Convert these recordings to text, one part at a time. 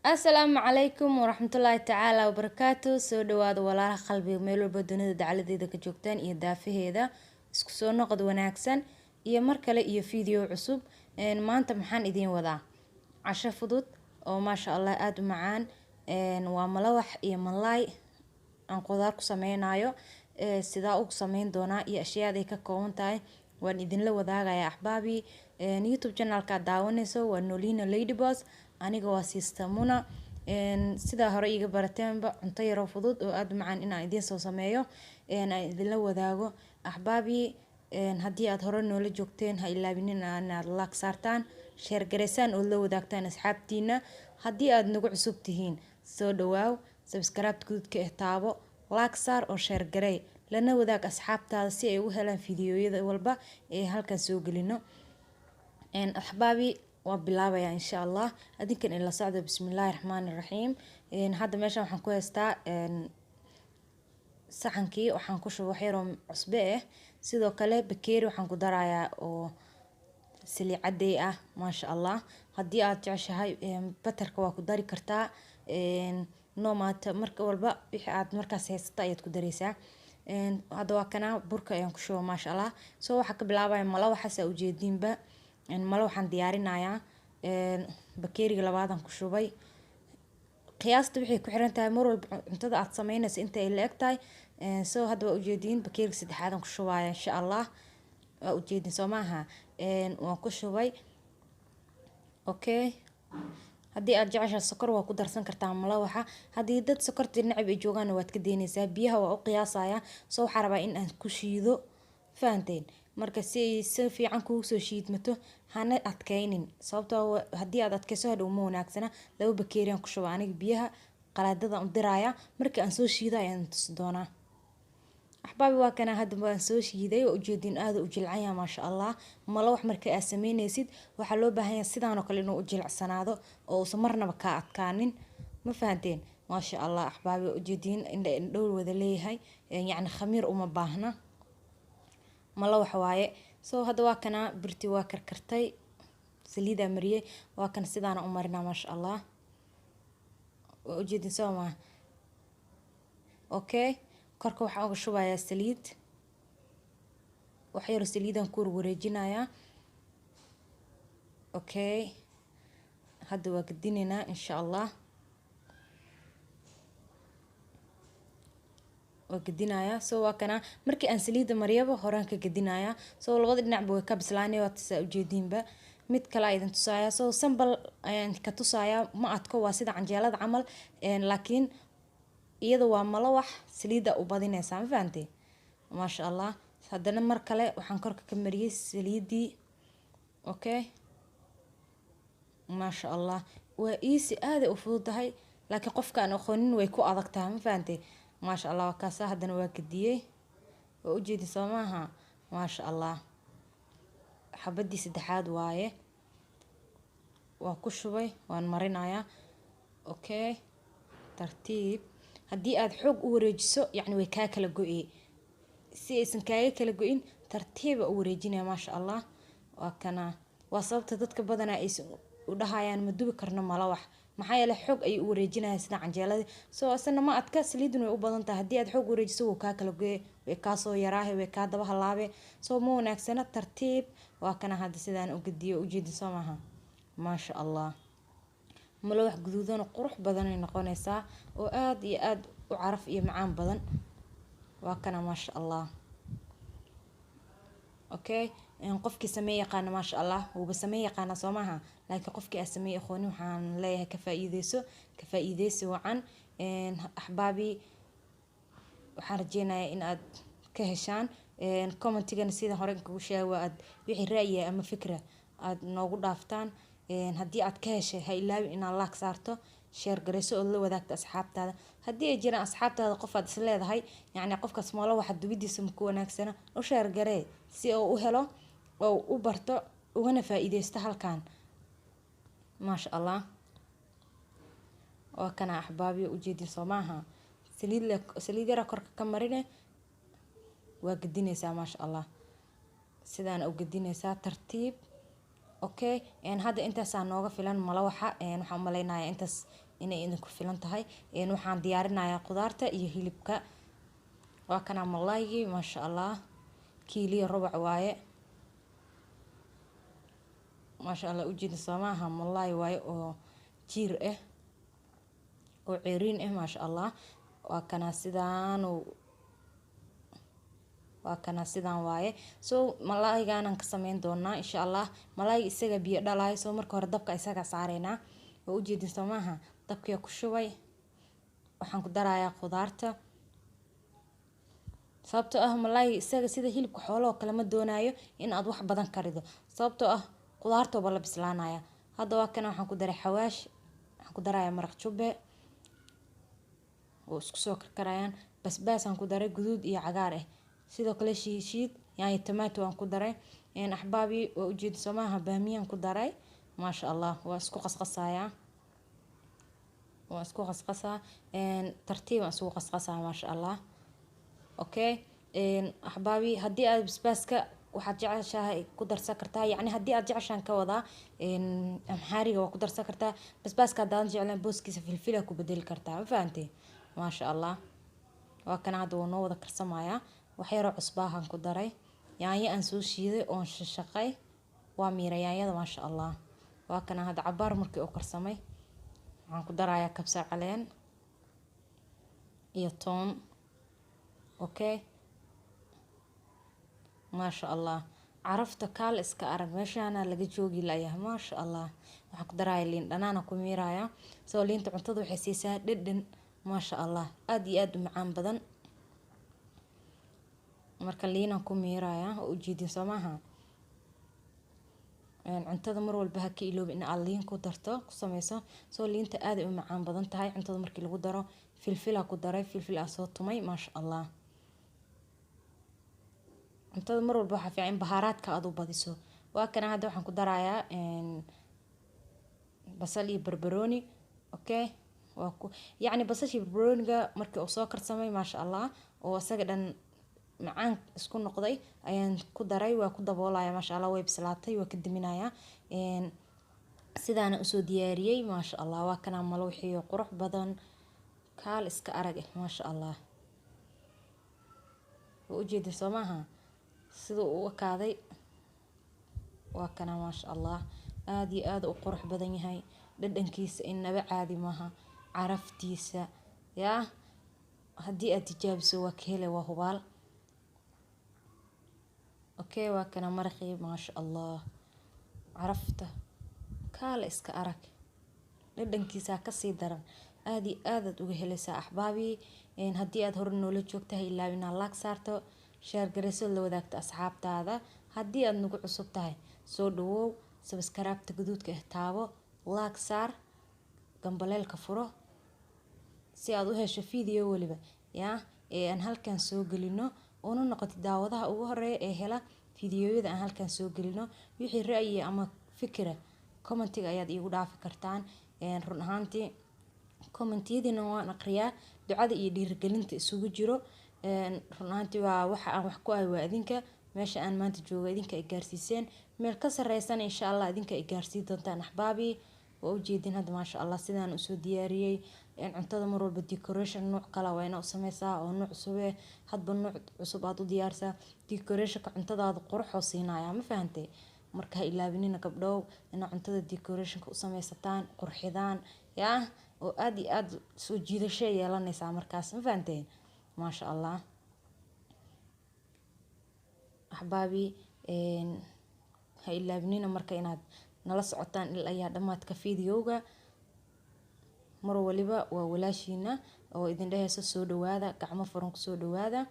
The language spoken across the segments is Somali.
Asalaamu calaykum waraxmatullaahi tacaala wabarakaatu. Soo dhawaada walaalaha qalbiga, meel walba dunida dacaladeeda ka joogtaan iyo daafaheeda. Isku soo noqod wanaagsan iyo mar kale iyo video cusub. Maanta maxaan idiin wadaa? Casho fudud oo maasha Allah aada u macaan. Waa malawax iyo malaay aan qudaar ku sameynayo. Sidaa u sameyn doonaa iyo ashyaada ay ka kooban tahay waan idinla wadaagaya, axbaabi. YouTube channelka aad daawanayso waa Nolina Ladyboss, aniga waa Sister Muna. Sidaa hore iiga barateenba, cunto yaroo fudud oo aada u macaan inaan idiin soo sameeyo, aan idinla wadaago, axbaabi. Haddii aad hore noola joogteen, ha ilaabinin inaad like saartaan, share gareysaan oo la wadaagtaan asxaabtiina. Haddii aad nagu cusub tihiin, soo dhawaaw, subscribe guudka eh taabo, like saar oo share garey, lana wadaag asxaabtaada si ay u helaan fiidiyoyada walba ee halkan soo gelino. Axbaabi, waa bilaabaya insha Allah, adinkan ila socda. Bismillaahi raxmaani raxiim. Hadda meeshan waxaan ku haystaa saxankii, waxaan ku shubay wax yaroo cusbe ah. Sidoo kale bakeeri waxaan ku darayaa oo saliid cadey ah, maasha Allah. Haddii aad jeceshahay butterka waa ku dari kartaa, no matter. Marka walba wixii aad markaas haysato ayaad ku dareysaa. Hadda waa kana, burka ayaan ku shuba, maasha Allah. So waxaa ka bilaabaya malawaxaas aa ujeediinba. Malo waxaan diyaarinayaa, bakeeriga labaadaan ku shubay. Qiyaasta waxay ku xiran tahay mar walba cuntada aad sameynayso inta ay la eg tahay. So hadda waa ujeediin, bakeeriga saddexaadaan ku shubaya insha Allah. Waa ujeedin soo maaha? Waan ku shubay. Okay, haddii aad jeceshahay sokor waa ku darsan kartaa malawaxa. Haddii dad sokorta necab ay joogaanna, waad ka daynaysaa. Biyaha waa u qiyaasaya. So waxaa rabaa in aan ku shiido, fahanteen? Marka si ay si fiican kugu soo shiidmato, hana adkaynin, sababtoo haddii aad adkayso hadhow ma wanaagsana. 2 bakeeri aan ku shuba aniga biyaha, qalaadada u diraya. Markii aan soo shiido ayaan tusi doonaa, axbaabi. Waa kana, hadda waan soo shiiday, waa ujeedin, aada u jilcan yahay, maasha Allah. Malawax marka aad sameynaysid, waxaa loo baahan yahay sidaan oo kale inuu u jilicsanaado oo uusan marnaba kaa adkaanin, ma fahanteen? Maasha Allah, axbaabi, waa ujeedin, indha indhowl wada leeyahay, yacni khamiir uma baahna, malawax waaye. So hadda waa kana, birti waa karkartay, saliidaa mariyey, waa kana, sidaana u marinaa, maasha Allah. Waa ujeedin soo maa? Okay, korka waxaan uga shubayaa saliid, wax yaro saliidaan ku wareejinayaa. Okay, hadda waa gadinaynaa insha Allah. Waa gadinayaa. So waa kana, markii aan saliidda mariyaba horaan ka gadinayaa. So labada dhinacba way ka bislaanaya, waa tasaa ujeediinba. Mid kale aa idin tusaaya. So sample ayaan ka tusayaa, ma adko, waa sida canjeelada camal, laakiin iyada waa malawax, saliidda u badinaysaa, ma fahantay? Maasha Allah. Haddana mar kale waxaan korka ka mariyey saliiddii. Okay, maasha Allah, waa easy, aaday u fududahay, laakiin qofka aan aqoonin way ku adag tahay, ma fahantay? Maasha Allah, waa kaasa. Haddana waa gadiyey, waa ujeedi soo maaha? Maasha Allah. Xabadii saddexaad waaye, waa ku shubay, waan marinayaa. Okay, tartiib. Haddii aad xoog u wareejiso, yacni way kaa kala go-e. Si aysan kaaga kala go-in, tartiiba u wareejinaya, maasha Allah. Waa kana, waa sababta dadka badanaa aysan u dhahayaan ma dubi karno malawax, maxaa yeele xoog ayay u wareejinayaan sida canjeeladii. So isana ma adka, saliiduna way u badan tahay. Haddii aad xoog wareejiso, wuu kaa kala goye, way kaasoo yaraahe, way kaa daba halaabe. So ma wanaagsana, tartiib. Waa kana, hadda sidaan u gediyo, ujeedin soo maaha? Maasha Allah, malawax guduudan qurux badanay noqonaysaa oo aada iyo aada u caraf iyo macaan badan. Waa kana, maasha Allah. Okay, qofkii samey yaqaana, maasha Allah, wuuba samey yaqaana soo maaha? Laakiin qofkii aan samey aqoonin, waxaan leeyahay ka faa-iideyso, ka faa-iideysi wacan, axbaabi. Waxaan rajeynayaa in aad ka heshaan. Commentigana sida hore kugu sheegay, waa aad wixii ra'yi ama fikra aad noogu dhaaftaan. Haddii aad ka heshay, ha ilaawin inaad like saarto, share gareyso oo la wadaagto asxaabtaada. Haddii ay jiraan asxaabtaada qof aad is leedahay, yacni qofkaas malawaxa dubidiisa ma ku wanaagsana, u share garee si uu u helo oo u barto ugana faa-iideysto halkan, maasha Allah. Waa kana, axbaabiyo, ujeedin soo maaha? Saliid le, saliid yara korka ka marine, waa gedinaysaa, maasha Allah. Sidaana u gedinaysaa, tartiib. Okay, hadda intaasaa nooga filan malawaxa. Waxaan umaleynayaa intaas inay idinku filan tahay. Waxaan diyaarinayaa qudaarta iyo hilibka. Waa kana malaygii, maasha Allah, kiiliyo rubac waaye, maasha Allah. Ujeeda soomaaha, malaay waaye oo jiir ah oo ceeriin ah, maasha Allah. Waa kana sidaan, waa kana sidaan waaye. So malaaygaanaan ka sameyn doonaa insha Allah. Malaayga isaga biyo dhalayo, soo marka hore dabka isaga saareynaa. Waa ujeedin soomaaha, dabkiia ku shubay. Waxaan ku darayaa khudaarta, sababtoo ah malaayga isaga sida hilibka xoolahoo kale ma doonayo in aad wax badan karido, sababtoo ah khudaartooba la bislaanaya. Hadda waa kana, waxaan ku daray xawaash, waxaan ku darayaa maraq jubbe oo isku soo karkarayaan. Basbaasaan ku daray guduud iyo cagaar ah, sidoo kale shiishiid yaanyo tomato waan ku daray. Axbaabi, waa ujeeda soomaaha, baamiyaan ku daray, maasha Allah. Waa isku qasqasayaa, waa isku qasqasaa, tartiib aan isugu qasqasaa, maasha Allah. Okay axbaabi, haddii aad basbaaska waxaad jeceshahay ku darsan kartaa, yacni haddii aad jeceshaan ka wadaa amxaariga, waa ku darsan kartaa basbaaska. Haddaadan jeclaan, booskiisa filfila ku bedeli kartaa, ma fahantay? Maasha Allah, waa kana hadda wuu noo wada karsamayaa. Wax yaroo cusbaahan ku daray, yaanyo aan soo shiiday oon shashaqay, waa miira yaanyada, maasha Allah. Waa kana hadda cabaar markii uu karsamay, waxaan ku darayaa kabsar caleen iyo toon. Okay, maasha Allah, carafta kaal iska arag, meeshaana laga joogi layahay, maasha Allah. Waxaan ku darayaa liin dhanaana ku miiraya. Soo liinta cuntada waxay siisaa dhadhan, maasha Allah, aada iyo aada u macaan badan. Marka liinaan ku miiraya, oo ujeedin soo maaha. Cuntada mar walba ha ka iloobi in aad liin ku darto, ku sameyso. Soo liinta aaday u macaan badan tahay cuntada markii lagu daro. Filfilaa ku daray, filfil aa soo tumay, maasha Allah. Cuntada mar walba waxaa fiican in bahaaraadka aad u badiso. Waa kana hadda waxaan ku darayaa basal iyo barbarooni. Okay, waa ku yacni basashii barbarooniga markii uu soo karsamay, maasha Allah, oo isaga dhan macaan isku noqday ayaan ku daray. Waa ku daboolaya, maasha Allah. Way bislaatay, waa ka diminayaa. Sidaana usoo diyaariyey, maasha Allah. Waa kana malowxiyo qurux badan, kaal iska arag eh, maasha Allah. Waa ujeedin soo maaha siduu u ekaaday? Waa kana, maasha Allah, aada iyo aada u qurux badan yahay. Dhadhankiisa inaba caadi maaha, caraftiisa yaa haddii aad tijaabiso waa ka hele, waa hubaal. Okay, waa kana maraqii, maasha Allah, carafta kaala iska arag, dhadhankiisaa kasii daran, aada iyo aadaad uga helaysaa. Axbaabii, haddii aad hore noola joogtahay, ilaa inaad like saarto, share garayso, la wadaagto asxaabtaada. Haddii aad nagu cusub tahay, soo dhawow, subscribe-ta guduudka ah taabo, like saar, gambaleelka furo si aad u hesho video waliba yaa ee aan halkan soo gelino, una noqotid daawadaha ugu horeeya ee hela fiidiyoyada aan halkan soo gelino. Wixii ra'yi ama fikira commentiga ayaad iigu dhaafi kartaan. Run ahaantii commentiyadiina waan aqriyaa, ducada iyo dhiirigelinta isugu jiro. Run ahaantii waa waxa aan wax ku ahay waa idinka. Meesha aan maanta joogo idinka ay gaarsiiseen, meel ka sarreysana insha Allah idinka ay gaarsiin doontaan. Axbaabi, waa ujeedin hadda, maasha Allah, sidaan usoo diyaariyey cuntada. Mar walba decoration nooc kala waa inaa u sameysaa oo nooc cusub eh, hadba nooc cusub aad u diyaarsaa. Decorationka cuntadaada quruxoo siinaya, ma fahantay? Marka ha ilaabinina gabdhow inaa cuntada decorationka u sameysataan, qurxidaan yaa, oo aada iyo aada soo jiidasho yeelanaysaa markaas, ma fahanteen? Maasha Allah. Axbaabi, ha ilaabinina marka inaad nala socotaan ilaa ayaa dhammaadka videoga. Mar waliba waa walaashiina oo idin dheheyso soo dhawaada, gacmo furan kusoo dhawaada.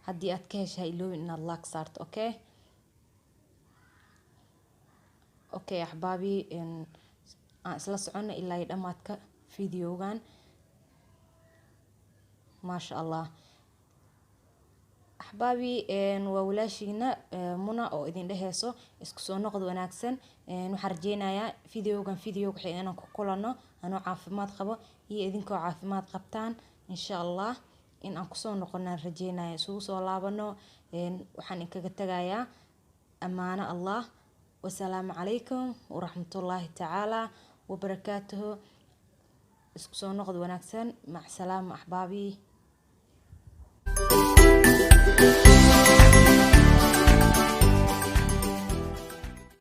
Haddii aad ka heshay, ha iloobin inaad like saarto. Okay, okay axbaabi, aan isla socono ilaa iyo dhammaadka videogan, maasha Allah. Axbaabi, waa walaashiina Muna oo idin dheheyso isku soo noqod wanaagsan. Waxaan rajeynayaa videogan videoga xiga inaan ku kulano anoo caafimaad qabo iyo idinkoo caafimaad qabtaan, insha Allah in aan kusoo noqonaan rajeynaya, isugu soo laabano. Waxaan inkaga tagayaa amaano Allah. Wasalaamu calaykum waraxmatullaahi tacaala wabarakaatuhu. Isku soo noqod wanaagsan. Macsalaama, axbaabii.